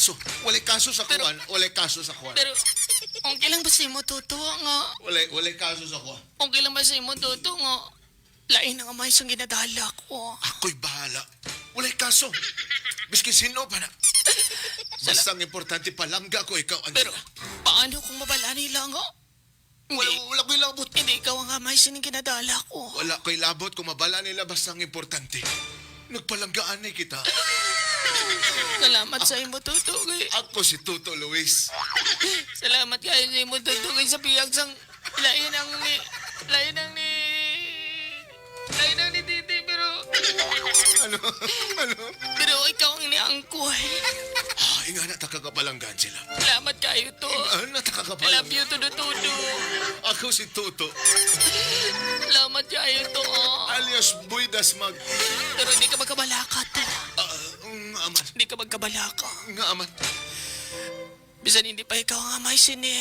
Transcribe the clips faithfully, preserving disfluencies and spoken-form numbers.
So, walay kaso sa Pero kuan, walay kaso sa kuan. Pero, okay lang ba sa imo, Toto, nga Walay, walay kaso sa kuan. Okay lang ba sa imo, Toto, nga lain ang amay sang ginadala ko? Ako'y bahala. Walay kaso. Biskin sino pa na. Sala- Basta ang importante, palangga ko ikaw, Angela. Pero, paano kung mabala nila nga Wala, hindi. Wala ko'y labot. Hindi ikaw ang amay sining ginadala ko. Wala ko'y labot kung mabala nila, basta ang importante. Nagpalanggaanay kita. Salamat sa imo, Toto, kay Ako si Toto Luis. Salamat kaayo sa imo, Toto, kay sa pihak sang lain ang ni, lain ang ni Lain ang ni Titi, pero Ano? Ano? Pero ikaw ang iniangkoy. Ah, ingana ta ka kapalangga, Angela. Salamat kaayo, To. Ingana ta ka kapalangga. I love you, Todo Todo. Ako si Toto. Salamat kaayo, To, ah. Alias Boy Dasmag. Pero hindi ka magkabalaka, To. Ah, nga man. Hindi ka magkabalaka. Nga man. Bisan hindi pa ikaw ang amay sini,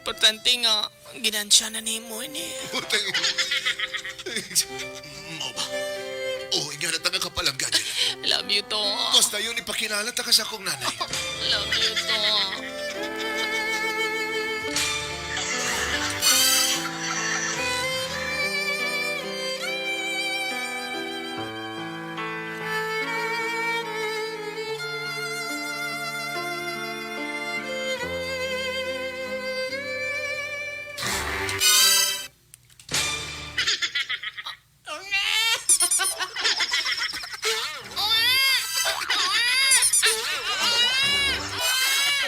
importante nga ginansya na nimo ini. Putang ina. Mao ba? Oh, ingana ta nga kapalangga, Angela. I love you, To. Basta yun, ipakilala ta ka sa akong nanay. I love you, To.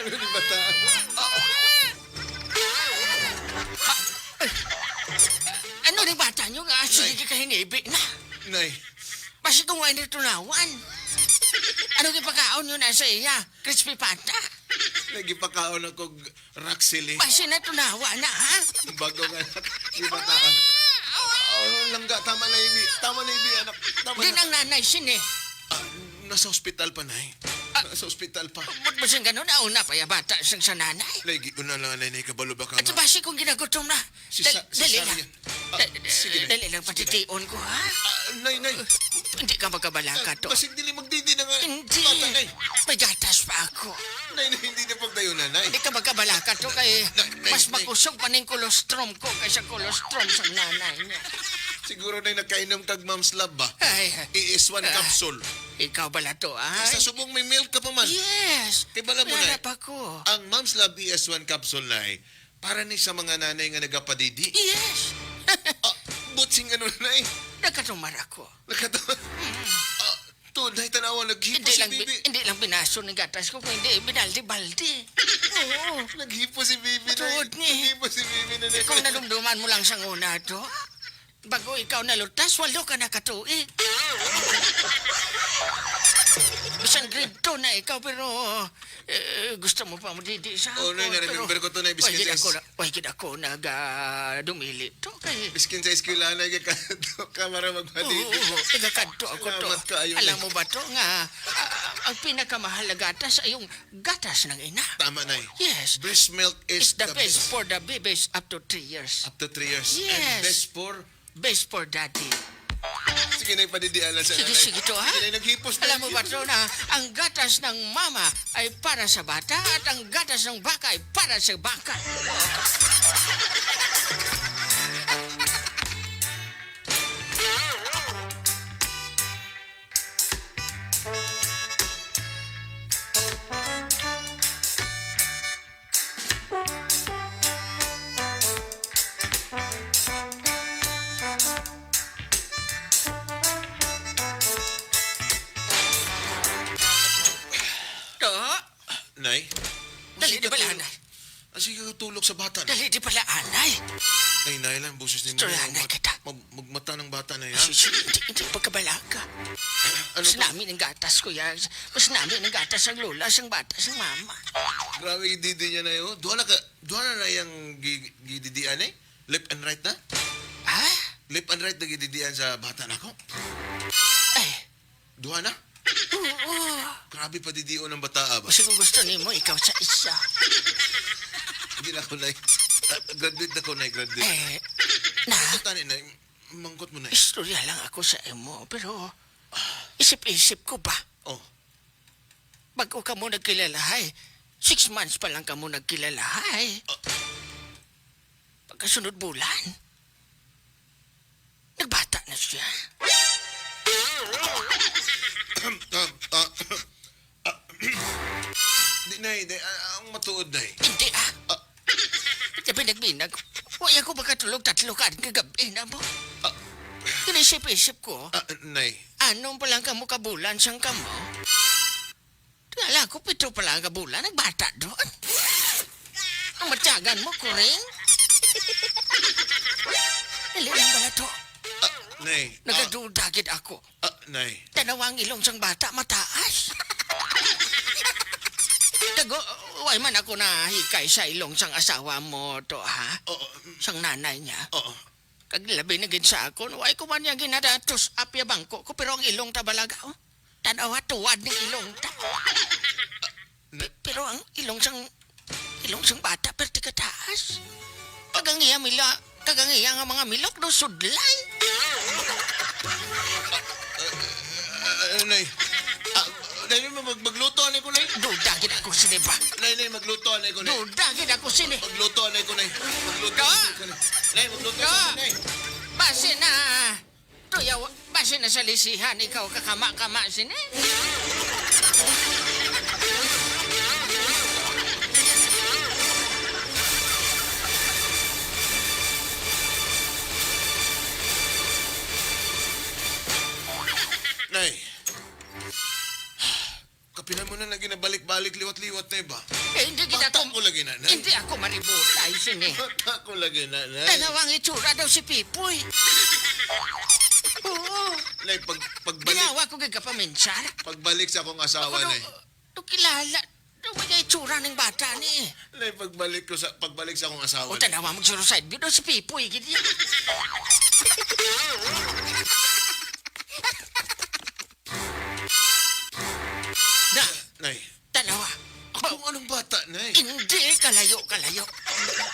Ano ni bata? Ano ni bata nyo nga sige ka hinibi na? Nay. Basi kung wala ni tunawan. Ano gipakaon nyo na sa iya? Crispy pata? Nagipakaon ako Raxili. Basi natunawa na, ha? Bago nga, di ba ka? Oh, langga, tama na, Ibi. Tama na, Ibi, anak. Tama Di na. Nang nanay sini. Ah, nasa ospital pa, Nay. Ah. Nasa ospital pa. But mo sing ganun, nauna pa ya bata sang sa nanay. Lagi, una lang, Nay, Nay, kabalo ba ka At nga? Basi kung ginagutom na. Si Dal-, sa-, si dali Sarian. Lang. Ah, Da-, sige, Nay. Dali lang, sige, Nay. Patition ko, ha? Ah, Nay, Nay. Hindi ka magkabalaka to. Ah, basig dili magdidi na nga. Hindi. Bata, Nay. May gatas pa ako. Nay, Nay, hindi na pagdayon na, Nay. Hindi ka magkabalaka to kay Nay, Nay, mas Nay. Makusog pa ning colostrum ko kaysa colostrum sa nanay niya. Siguro, Nay, nakainom kag Mom's Love ba? Ay. E S one Ah, capsule. Ikaw bala to, ay? Sa subong may milk ka pa man. Yes. Kay bala mo, Nay. May harap ako. Ang Mom's Love E S one capsule, Nay, para ni sa mga nanay nga nagapadidi? Yes. Ah, butsing ano, Nay? Nakatumar ako. Nakatumar? Mm. Ah, tuod, Nay, tanawa, naghipo Hindi si lang bi-, Bibi. Hindi lang binaso ng gatas ko, kundi binaldi-baldi. Oo. Naghipo si Bibi, Nay. Tuod ni. Naghipo si Bibi, Nay. Kung nadumduman mo lang sa una to, bago ikaw nalutas, walo ka na katuig. Bisan grade two na ikaw, pero, eh, gusto mo pa mo didi sa Oh, Nay, akon, na-remember pero ko to, Nay, biskin wala gid sa ako na, wala gid ako naga-, dumili to kay Biskin sa eskwela, Nay, kay kadto ka, mara magpadidi. Oo, oo, nagakadto ako to. Salamat kaayo, Nay. Alam mo ba to nga, ah, ang pinakamahal na gatas ay yung gatas ng ina. Tama, Nay. Yes. Breast milk is It's the the best best. For the babies up to three years. Up to three years. Yes. And best for Best for daddy. Sige, Nay, padidialan sa Sige, nanay. Sige to, ha? Sige, Nay, naghipos na Alam mo ba, yun. Tron, ha? Ang gatas ng mama ay para sa bata at ang gatas ng baka ay para sa baka. To? Nay? Dali, Sige di ka bala, tulog. Nay. Ah, sige ka tulog sa bata, Nay. Dali, di bala, anay. Nay, Nay lang, boses ni Istoryahan Mama. Nay, kita. Mag-, magmata ng bata, Nay, ha? Sige, sige, hindi, hindi pagkabalaka. Ano Mas to? Nami ng gatas, kuya. Mas nami ng gatas ang lola, sang bata, sang mama. Grabe, yung didi niya, Nay, oh. Duha na ka, duha na na yung gi-, gididian, eh. Left and right na? Ha? Left and right na gididian sa bata na ko. Ay. Duha na? Oo. Grabe pa didion ang bataa ba? Kasi kung gusto nimo, ikaw sa isa. Hindi na ako, Nay. Ah, graduate na ko, Nay. Graduate. Eh, na? Ito, tani, Nay. Mangkot mo, Nay. Istorya lang ako sa imo, pero isip-isip ko ba? Oh. Bago kamo nagkilalahay. Six months pa lang kamo nagkilalahay. Ah. Pagkasunod bulan, nagbata na siya. Ah, ah, ah, di, Nay, di, ah, ang matuod, Nay. Hindi, ah. Ah. Sabi nagbinag, wala ako makatulog tatlo ka kagabi na mo. Ah. Inisip-isip ko, ah, Nay. Anong pa lang kamo kabulan sang kamo? Kala ko pito pa lang ka bulan, nagbata doon. Ang matyagan mo, Kuring. Dali lang bala to. Ah, Nay. Ah. Nagaduda gid ako. Ah, Nay. Tanawa ang ilong sang bata, mataas. Tago, way man ako nahikay sa ilong sang asawa mo to, ha? Oo. Sang nanay niya. Oo. Kag labi na gid sa akon, way ko man niya ginadatos apya bangko ko, pero ang ilong ta balaga, oh. Tanawa, tuwad ni ilong ta. Pi-, pero ang ilong sang, ilong sang bata, perti kataas. Kag ang iya mila, kag ang iya nga mga milok do sudlay. Ah, ah, Nay. Ah, Nay, mag-, magluto anay ko, Nay. Duda gid ako sini ba? Nay, Nay, magluto anay ko, Nay. Duda gid ako sini. Magluto anay ko, Nay. Magluto anay ko, Nay. Nay, magluto anay ko, Nay. Basi na. Tuyaw, basi na sa lisihan ikaw kakama-kama sini. Nay. Kapila mo na lagi nabalik-balik, liwat-liwat na ba? Eh, hindi kita Bata ko lagi na, Nay. Hindi ako manibutay sini. Bata ko lagi na, Nay. Tanawa ang itsura daw si Pipoy. Oo. Nay, pag, pagbalik, ginawa ko gid ka paminsar. Pagbalik sa akong asawa, Nay. Ako, do kilala. Do may itsura ning bata ni. Nay, pagbalik ko sa, pagbalik sa akong asawa, Nay. O, tanawa, mag-suicide view daw si Pipoy gid. Na. Nay. Tanawa. Kung anong bata, Nay? Hindi, kalayo, kalayo.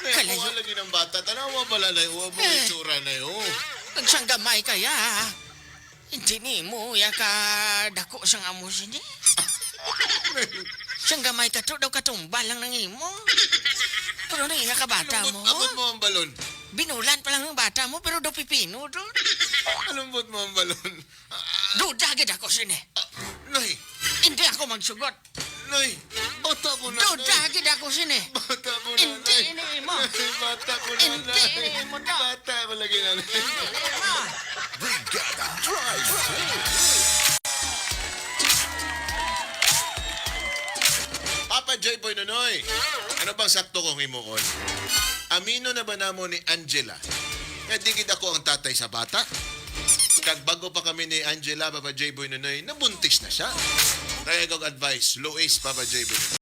Nay, kalayo. Ako lagi ng bata. Tanawa pala, Nay. Huwag mo itsura, Nay, oh. Ang siyang gamay kaya, ha? Hindi nimo ya ka dako sang amo sini. Siyang gamay ka to, daw katumba lang nang imo. Pero nang iya ka bata mo. Abot mo ang balon. Binulan pa lang ng bata mo, pero daw pipino doon. Alambot mo ang balon. Duda gid ako sini. Ah, Nay. Hindi ako magsugot. Nay, bata ko na, Nay. Duda gid ako sini. Bata ko na, Nay. Hindi ini imo. Nay, bata ko na, Nay. Hindi ini imo to. Bata ko lagi na, Nay. Hindi ini imo. Brigada Drive Thru. Papa J Boy Nonoy, ano bang sakto kong himuon? Amino na ba namo ni Angela nga di gid ako ang tatay sa bata? Kag bago pa kami ni Angela, Papa J Boy Nonoy, nabuntis na siya. Kaya kong advice, Luis, Papa J Boy Nonoy.